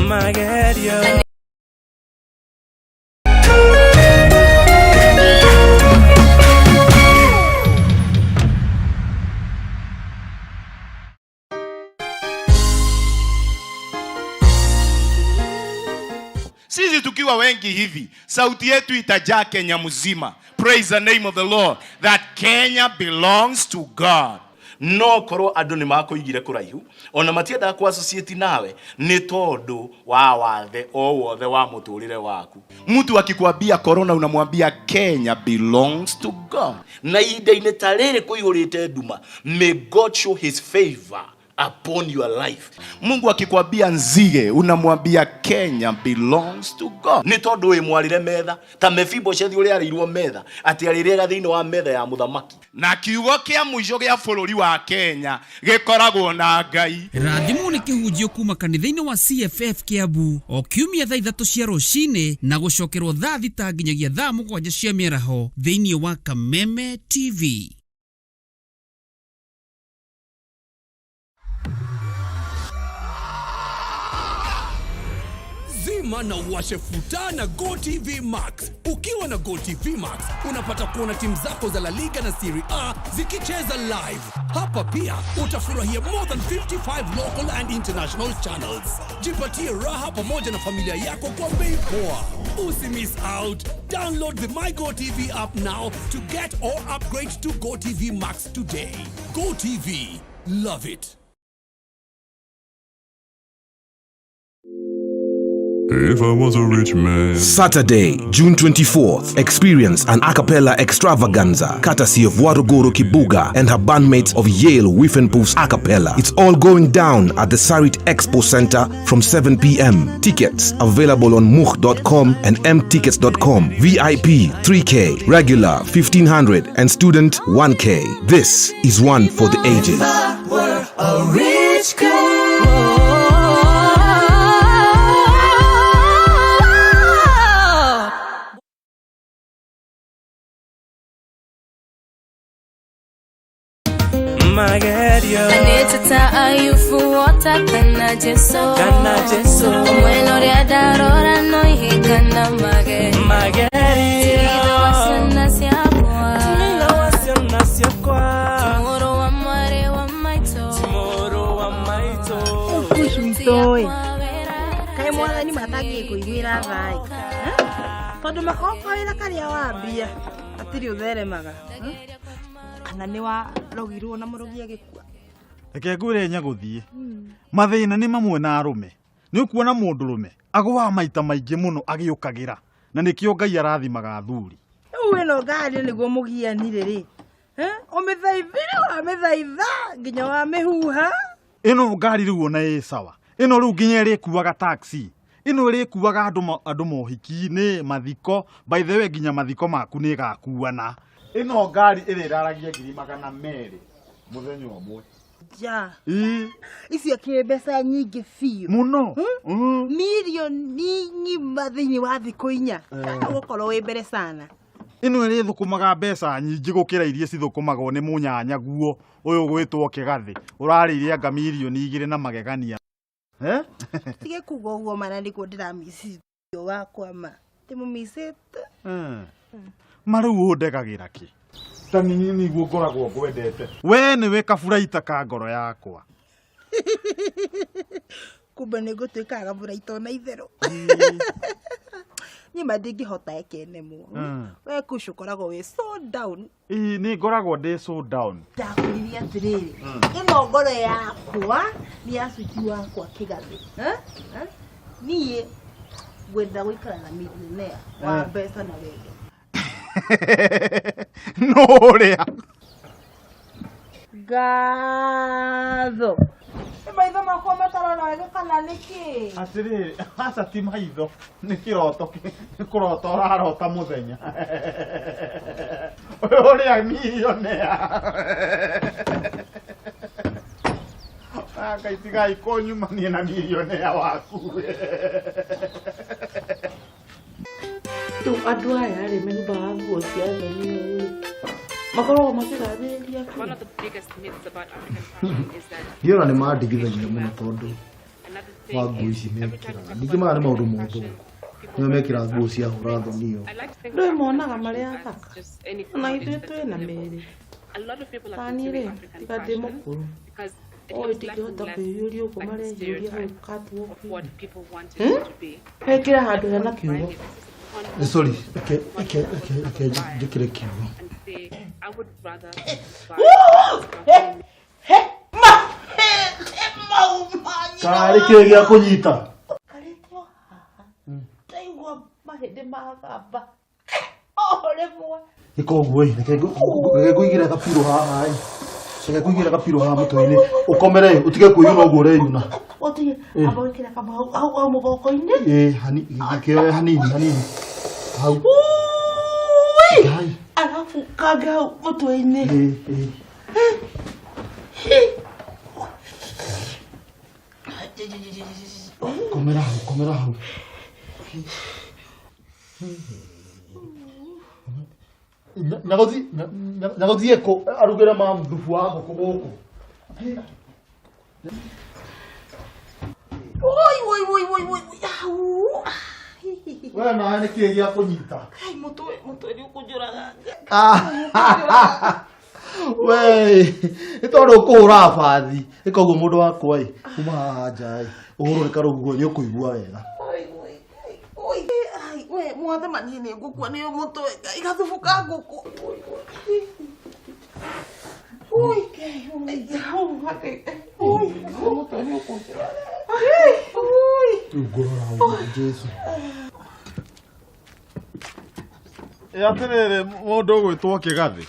Magerio. Sisi tukiwa wengi hivi, sauti yetu itajaa Kenya mzima. Praise the name of the Lord, that Kenya belongs to God. No korwo andu ni makuigire kuraihu ona matiendaga ku associate nawe ni tondu wa wathe o wothe wa muturire waku. Mtu akikwambia corona unamwambia Kenya belongs to God. Na ihinda-inĩ ta rĩrĩ kũihũrĩte nduma, may God show his favor upon your life. Mungu akikwambia nzige unamwambia Kenya belongs to God. Ni tondu wi mwarire metha ta Mefiboshethi uria arĩirwo metha ati arĩrĩaga thĩinĩ wa metha ya mũthamaki. Na kiugo kĩa mũico gĩa bũrũri wa Kenya gĩkoragwo na Ngai. Rathimwo nĩ kĩhunjio kuma kanitha-inĩ wa CFF Kiambu o kiumia thaa 3 cia rũcinĩ na gũcokerwo thaa 6 nginyagia thaa 7 cia mĩaraho thĩinĩ wa Kameme TV. Zima na uwashe futa na GoTV Max. Ukiwa na GoTV Max unapata kuona timu zako za La Liga na Serie A zikicheza live. Hapa pia utafurahia more than 55 local and international channels. Jipatie raha pamoja na familia yako kwa bei poa. Usi miss out. Download the My GoTV app now to get or upgrade to GoTV Max today. GoTV. Love it. If I was a rich man. Saturday, June 24th, experience an a cappella extravaganza courtesy of Waruguru Kibuga and her bandmates of Yale Whiffenpoofs A Cappella. It's all going down at the Sarit Expo Center from 7 p.m. Tickets available on much.com and mtickets.com. VIP 3K, regular 1500 and student 1K. This is one for the ages. Were a rich girl. Magerio Aneteta ayufuota kana Jesu Kana Jesu. Omwena ũrĩa ndarora no ihĩngana mage Magerio Tigitha wa ciana ciakwa Tigitha wa ciana ciakwa Mũrũ wa mwarĩ wa maitũ Mũrũ wa maitũ Witũ-ĩ kaĩ mwathani matangĩkũiguĩra thaĩ tondũ makorwo kawĩra karĩa wambia hatirĩ ũtheremaga kana nĩ warogirwo na mũrogi agĩkua Reke ngwĩre nyagũthiĩ mathĩna nĩ mamwe na arũme nĩ ũkuona mũndũrũme agũaga maita maingĩ mũno agĩũkagĩra na nĩkĩo Ngai arathimaga athuri rĩu ĩno ngari nĩguo mũgianire rĩ ũmĩthaithire wamĩthaitha nginya wamĩhuha ĩno ngari rĩu ona ĩ sawa ĩno rĩu nginya ĩrĩkuaga taxi ĩno ĩrĩkuaga andũ andũ mohiki-inĩ mathiko by the way nginya mathiko maku nĩ ĩgakuana ĩno ngari ĩrĩraragia 200,000 mũthenya ũmwe ja Ĩ, icio kĩ mbeca nyingĩ biũ mũno mirioni ng'ima thĩinĩ wa thikũ inya Eh. ũgũkorwo wĩ mbere sana ĩno ĩrĩthũkũmaga mbeca nyingĩ gũkĩra iria cithũkũmagwo nĩ mũnyanyaguo ũyũ ũgwĩtwo kĩgathĩ ũrarĩire anga 2 mirioni na magegania Eh? tige kuga ũguo mana nĩguo ndĩramicithio wakwa ma ndĩmũmicĩte Ma rĩu ũndegagĩra kĩ ta niĩ nĩguo ngoragwo ngwendete we nĩwe kaburaita ka ngoro yakwa kumbe nĩ ngũtuĩkaga gaburaita ona itherũ niĩ ma ndingĩhota ekenemwo we kucu ũkoragwo wĩ so down Ĩ, nĩ ngoragwo ndĩ so down ndakwĩrire atĩrĩrĩ ĩno ngoro yakwa nĩ ya cucu wakwa kĩgathĩ Eh? Eh? niĩ ngwenda gũikara na millionaire wa Eh. mbeca na wendo no ũrĩa ngatho nĩ maitho makwa matarora wega kana nĩkĩ atĩrĩrĩ aca ti maitho nĩ kĩroto nĩ kũrota ũrarota mũthenya ũyũ ũrĩa millionaire Ngai tigai kũnyumania na millionaire waku Rĩu andũ aya rĩ mehumbaga nguo cia thoni rĩ makoragwo makĩgathĩrĩria kĩ? Niĩ ona nĩ mandigithagia mũno tondũ wa nguo ici mekĩraga ningĩ maya nĩ maũndũ ma ũthũngũ nĩo mekĩraga nguo cia hũra thoni ĩyo Ndũĩ monaga marĩ athaka ona ithuĩ twĩ na mĩĩrĩ ta niĩ rĩ tiga ndĩ mũkũrũ oĩ ndingĩhota kwĩhiũria ũguo marehiũria hau catwalk-inĩ. Wekĩra handũ hena kiugo Sorry, reke reke reke reke njĩkĩre kiugo karĩ kĩ gĩa kũnyita ndaigua mahĩndĩ magamba o rĩmwe ĩka ũguo ĩ reke ngũigĩre gabirũ haha ĩ reke ngũigĩre gabirũ haha mũtwe-inĩ ũkomere ĩ ũtige kwĩyuna ũguo ũreyuna ũtige Eh. amba wĩkĩre kamba hau hau hau mũgongo-inĩ ĩ hani kĩoe hanini hanini hau Ui! Ngai. alafu kangĩ hau mũtwe-inĩ ĩ ĩ komera hau komera hau Nyagothi nyagothiĩ kũ arugĩre mamu thubu wa ngũkũ gũkũ Oi oi oi oi oi. Au. We nawe nĩ kĩĩ gĩa kũnyita? Kai mũtwe mũtwe nĩ ũkũnjũraga. We nĩ tondũ ũkũhũra bathi ĩka ũguo mũndũ wakwa ĩ kuma haha nja ĩ ũhũrwo nĩ karũhuho nĩ ũkũigua wega. Oi oi oi. Ai we mwathe niĩ nĩ ngũkua nĩ mũtwe Ngai gathubu ka ngũkũ. Oi oi. Oi Ngai oi. Au hake. Oi mũtwe nĩ ũkũnjũraga. Oi. Rĩu ngũrora ũguo Jesu. Ĩ atĩrĩrĩ mũndũ ũgwĩtwo kĩgathĩ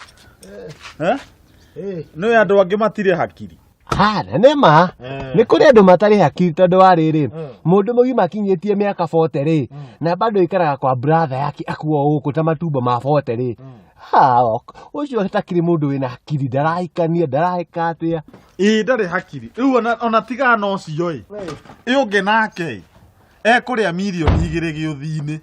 nĩ andũ angĩ matirĩ hakiri. Ha, na nĩ ma nĩ kũrĩ andũ matarĩ hakiri tondũ wa rĩrĩ mũndũ mũgima akinyĩtie mĩaka 40 rĩ na bado aikaraga kwa brother yake akuo gũkũ ta matumbo ma 40 rĩ ha ũcio atakĩrĩ mũndũ wĩna hakiri ndarahikania ndarahĩka atĩa. Ĩ ndarĩ hakiri rĩu ona tigana na ũcio ĩ ĩ ũngĩ nake ĩ ekũrĩa mirioni 2 gĩũthi-inĩ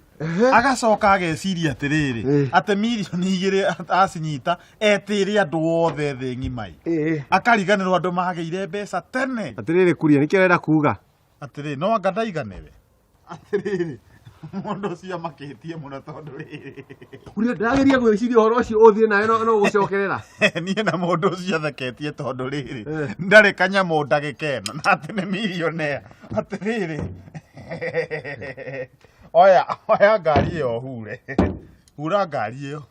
agacoka ageciria atĩrĩrĩ atĩ mirioni 2 acinyita etĩre andũ othe thĩ ng'ima ĩ akariganĩrwo andũ magĩire mbeca tene. Atĩrĩrĩ kuria nĩkĩo ũrenda kuga? Atĩrĩrĩ no anga ndaiganĩre atĩrĩrĩ mũndũ ũcio amakĩtie mũno tondũ rĩrĩ kuria ndĩrageria gwĩciria ũhoro ũcio ũthiĩ nawe no ũgũcokerera. Niĩ na mũndũ ũcio atheketie tondũ rĩrĩ ndarĩ kanyamũ ndagĩka ĩno na atĩ nĩ milionea atĩrĩrĩ oya oya ngari ĩyo hure hura ngari ĩyo.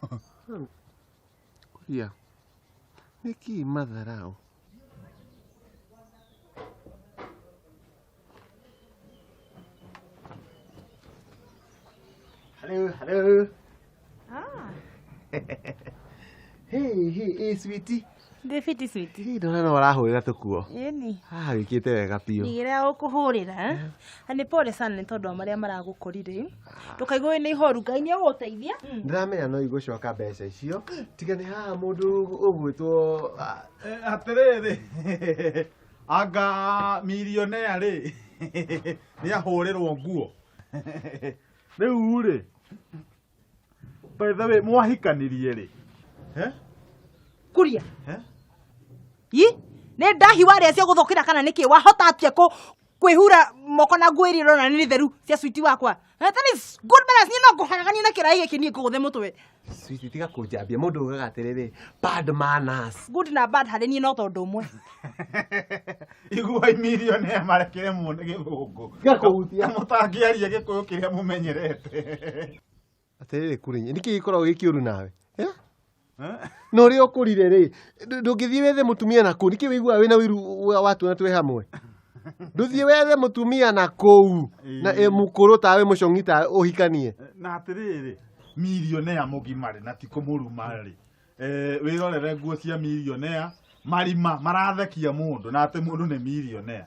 Kuria nĩkĩ matharau? Hello, hello. Ah. Hey, hey, hey, sweetie. Ndĩ fiti sweetie. Hey, ndona no ũrahũrĩra tũkuo. Ĩni. Haha wĩkĩte wega biũ. Ndigĩrĩra gũkũhũrĩra. Na nĩ pole sana nĩ tondũ wa marĩa maragũkorire. Ndũkaigue wĩna ihoru Ngai nĩ egũgũteithia. Ndĩramenya no igũcoka mbeca icio. Tiga nĩ haha mũndũ ũgwĩtwo atĩrĩrĩ anga milionea rĩ nĩ ahũrĩrwo nguo rĩu rĩ by the way mwahikanirie rĩ? Kuria. Yi nĩ ndahi warĩa cia gũthũkĩra kana nĩkĩ wahota atĩa kwĩhura moko na nguo iria ũrona nĩ theru cia sweetie wakwa. That is good balance niĩ no ngũharagania na kĩraĩ gĩkĩ niĩ ngũgũthe mũtwe. Sweetie tiga kũnjambia mũndũ ugaga atĩrĩrĩ bad manners. Good na bad harĩ niĩ no tondũ ũmwe. Iguai milionea marekere muone gĩthũngũ. Tiga kũhutia. Mũtangĩaria gĩkũyũ kĩrĩa mũmenyerete. Atĩrĩrĩ Kuria nĩkĩ gĩkoragwo gĩ kĩũru nawe? Na ũrĩa ũkũrire rĩ ndũngĩthiĩ wethe mũtumia na kũu nĩkĩ wĩiguaga wĩna ũiru wa tuona twĩ hamwe? Ndũthiĩ wethe mũtumia na kũu na mũkũrũ tawe mũcong'i tawe ũhikanie. Na atĩrĩrĩ milionea mũgima rĩ na ti kũmũruma rĩ wĩrorere nguo cia milionea marima marathekia mũndũ na atĩ mũndũ nĩ milionea.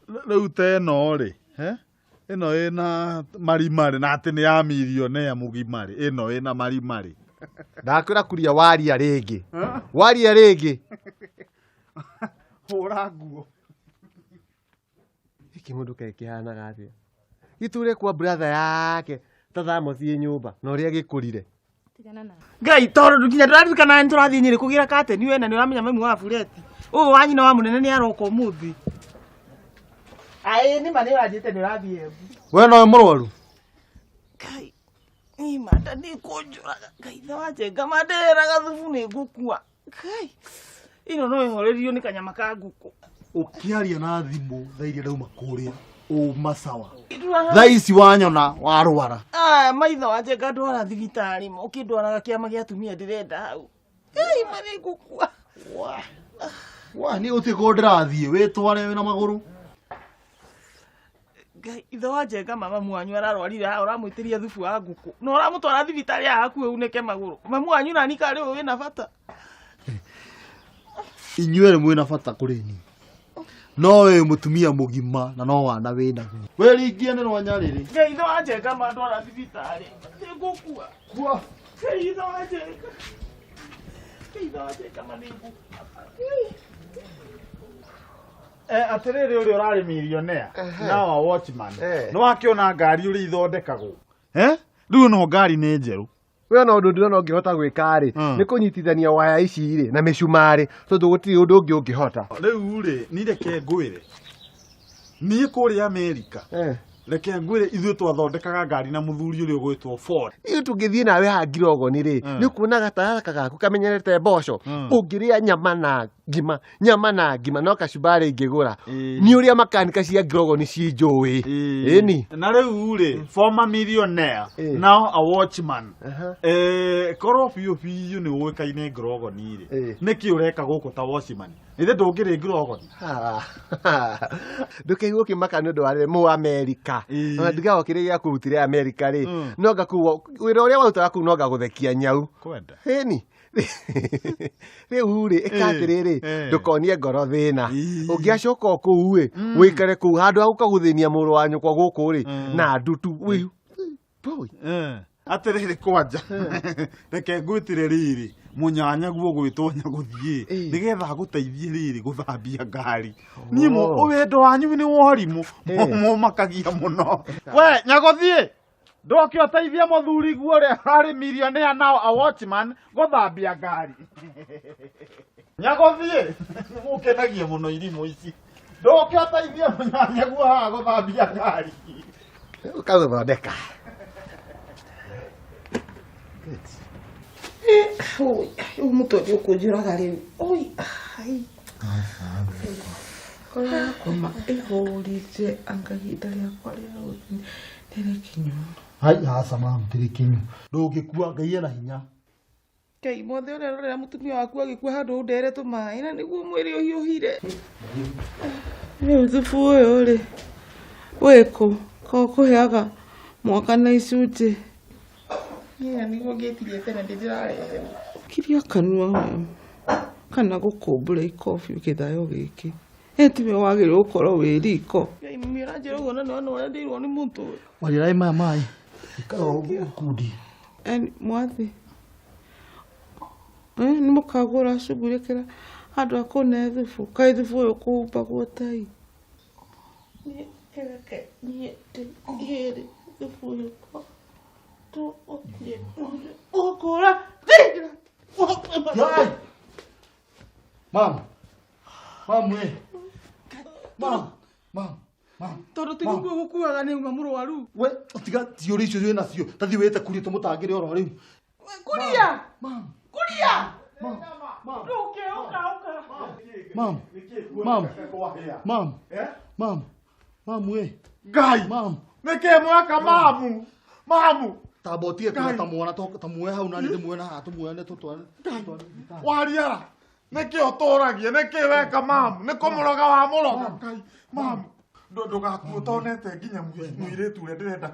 Rĩu ta ĩno rĩ ĩno ĩna marima rĩ na atĩ nĩ ya milionea mũgima rĩ ĩno ĩna marima rĩ. Ndakwĩra Kuria waria rĩngĩ waria rĩngĩ hũra nguo. Gĩkĩ mũndũ kaĩ kĩhanaga atĩa gĩtũre kwa brother yake ta thamothi nyũmba na ũrĩa gĩkũrire. Ngai tondũ nginya ndĩraririkana nĩ tũrathiĩ Nyĩrĩ kũgĩra kateni we na nĩ ũramenya mami wa bureti ũyũ wa nyina wa mũnene nĩ aroka ũmũthĩ. Aĩ nĩ ma nĩ ũranjĩte nĩ ũrathiĩ Embu. We nowe mũrwaru? Ngai niĩ manda nĩ kũnjũraga Ngai ithe wa Njenga manderera gathubu nĩ ngũkua. Ngai ĩno no ĩhorerio nĩ kanyama ka ngũkũ. Ũkĩaria na thimũ thaa iria ndauma kũrĩa ũma sawa. Thaa ici wanyona warwara. Maitho wa Njenga ndwara thibitarĩ ũkĩndwaraga kĩama gĩa atumia ndĩrenda hau. Ngai ma nĩ ngũkua. Wa niĩ gũtirĩ kũndũ ndĩrathiĩ wĩtware wĩna magũrũ. Ngai ithe wa Njenga mama mwanyu ararwarire haha ũramwĩtĩria thubu wa ngũkũ na ũramũtwara thibitarĩ haha hakuhĩ unĩke magũrũ. Mamu wanyu nani karĩ ũyũ wĩna bata? Inyuĩ erĩ mwĩna bata kũrĩ niĩ. No wĩ mũtumia mũgima na no wana wĩnaguo. Wĩringie nĩ rwa nyarĩrĩ. Ngai ithe wa Njenga mandwara thibitarĩ nĩ ngũkua. Ngai ithe wa Njenga. Ngai ithe wa Njenga ma nĩ ngũkua. Atĩrĩrĩ ũrĩa ũrarĩ milionea na wa watchman nĩ wakĩona ngari ũrĩa ithondekagwo. Rĩu no ngari nĩ njerũ. We ona ũndũ ndĩrona ũngĩhota gwĩka rĩ nĩ kũnyitithania waya ici rĩ na mĩcumarĩ tondũ gũtirĩ ũndũ ũngĩ ũngĩhota. Rĩu rĩ ni reke ngwĩre Niĩ kũrĩa Amerika reke ngwĩre ithuĩ twathondekaga ngari na mũthuri ũrĩa ũgwĩtwo Ford. Ithuĩ tũngĩthiĩ nawe haha Ngirogoni rĩ, nĩ ũkuona gatagataka gaku kamenyerete mboco. Ũngĩrĩa nyama na ngima, nyama na ngima no kachumbari ingĩgũra. Nĩ ũrĩa makanika cia Ngirogoni cinjũĩ. Ĩni. Na rĩu rĩ, former millionaire, now a watchman. Korwo biũ biũ nĩ ũĩkaine Ngirogoni rĩ, nĩkĩ ũreka gũkũ ta watchman? Ithe ndũngĩrĩ Ngirogoni. Ndũkaigua ũkĩmaka nĩ ũndũ wa rĩrĩ mũ Amerika. Ona ndigaga kĩrĩa gĩakũrutire Amerika rĩ, no ngakuu wĩra ũrĩa warutaga kũu no ngagũthekia nyau. Kwenda. Ĩni. Rĩu rĩ, ĩka atĩrĩrĩ, ndũkonie ngoro thĩna. Ũngĩacoka o kũu ĩ, wĩikare kũu handũ ha gũka gũthĩnia mũrũ wa nyũkwa gũkũ rĩ, na ndutu. Atĩrĩrĩ kwanja, reke ngwĩtĩre rĩrĩ mũnyanya guo gwĩtwo Nyagũthiĩ nĩgetha agũteithie rĩrĩ gũthambia ngari. Niĩ wendo wanyu nĩ worimũ mũmakagia mũno. We Nyagũthiĩ, ndoke ũteithie mũthuri guo ũrĩa arĩ millionaire now a watchman gũthambia ngari. Nyagũthiĩ, mũkenagia mũno irimũ ici. Ndoke ũteithie mũnyanya guo haha gũthambia ngari. Ũkagũthondeka. Rĩu mũtwe nĩ ũkũnjũraga rĩu. Oi, ai. Ngoro yakwa ma ĩhũrĩte anga ihinda rĩakwa rĩa gũthiĩ nĩ rĩkinyu. Hai, aca mamu ti rĩkinyu. Ndũngĩkua, Ngai ena hinya. Ngai mothe ũrerorera mũtumia waku agĩkua handũ ũndere tũmaĩ na nĩguo mwĩrĩ ũhiũhire. Rĩu thubu ũyũ rĩ, wĩkũ? Ko ũkũheaga mwaka na icunjĩ. Niĩ nĩguo ngĩtirie tene ndĩrareherwo. Kiria kanua we kana gũkũmbũra ikobi gĩthayo gĩkĩ. Ĩ tiwe wagĩrĩirwo gũkorwo wĩ riko. Ngai mami ũranjĩra ũguo na nĩwona ũrĩa ndĩirwo nĩ mũtwe. Warĩrai maya maĩ. Ikara ũkundi. Mwathi. Nĩ mũkagũra cugurĩkĩra handũ ha kũne thubu. Kaĩ thubu ũyũ kũhumbagwo tai. Niĩ reke niĩ ndĩgĩre thubu ũyũ ũkũra. Mam. Mam we. Mam. Mam. Mam. Tondũ ti nĩguo gũkuaga nĩ uma mũrwaru. We tiga ciũria icio wĩ nacio. Tathi wĩte kuria tũmũtangĩre oro rĩu. Kuria. Kuria. Ndũke ũka ũka. Mam. Mam. Mam. Mam. Mam we. Ngai. Mam. Nĩkĩ mweka mamu? Mamu. Tamba ũtige kuona ta mwana ta muoe hau na niĩ ndĩmuoe na haha tũmuoyane tũtware. Wariara. Nĩkĩ ũtũragia? Nĩkĩ weka mamu? Nĩ kũmũroga wamũroga? Ngai, mamu. Ndũgakue ũtonete nginya mũirĩtu ũrĩa ndĩrenda